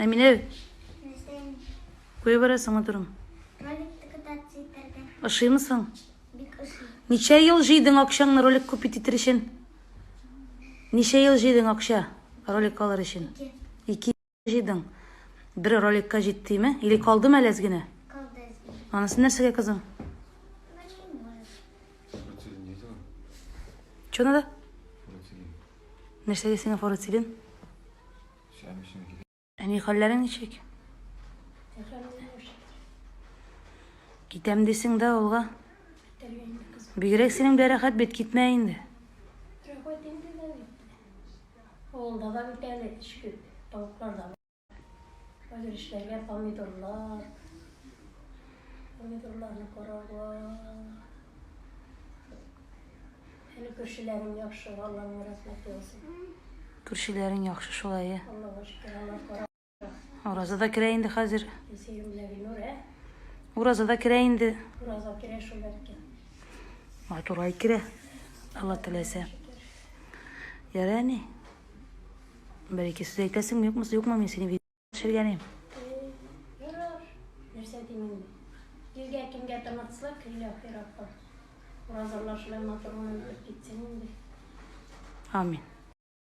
Әминә. Кая барасың, матурым? Роликты кататься итәргә. Ошыймы соң? Бик ошый. Ничә ел җыйдың акчаңны ролик купить итер өчен? Ничә ел җыйдың акча ролик алыр өчен? Ике. Ике җыйдың. Бер роликка җиттеме? Или калдымы әле әз генә? Калды әз генә. Анысы нәрсәгә, кызым? Белмим, может. Фурацилин не делаем? Чё надо? Фурацилин. Нәрсәгә сиңа фурацилин? Әни, хәлләрең ничек? Китәм дисең дә авылга. Бигрәк синең дә рәхәт бит, китмә инде. Рәхәт инде дә бит. Авылда да бит әле эш күп, тавыклар да бар. Хәзер эшләргә помидорлар, помидорларны карарга. Әле күршеләрем яхшы, Алланың рәхмәте яусын. Күршеләрең яхшы шулай, ә? Аллага шөкер, алар кара. Ураза да керә инде хәзер. Гөлсирин белән Гөлнур, ә? Ураза да керә инде. Ураза керә шул бәлки. Матур ай керә. Алла теләсә. Ярар, әни. Бер-ике сүз әйтәсеңме, юкмы, юкмы, мин сине Төшергәнем. Ярар, нәрсә дим инде. Илгә кемгә тынычлык, илаһи Раббым. Уразалар шулай матур гына үтеп китсен инде. Амин.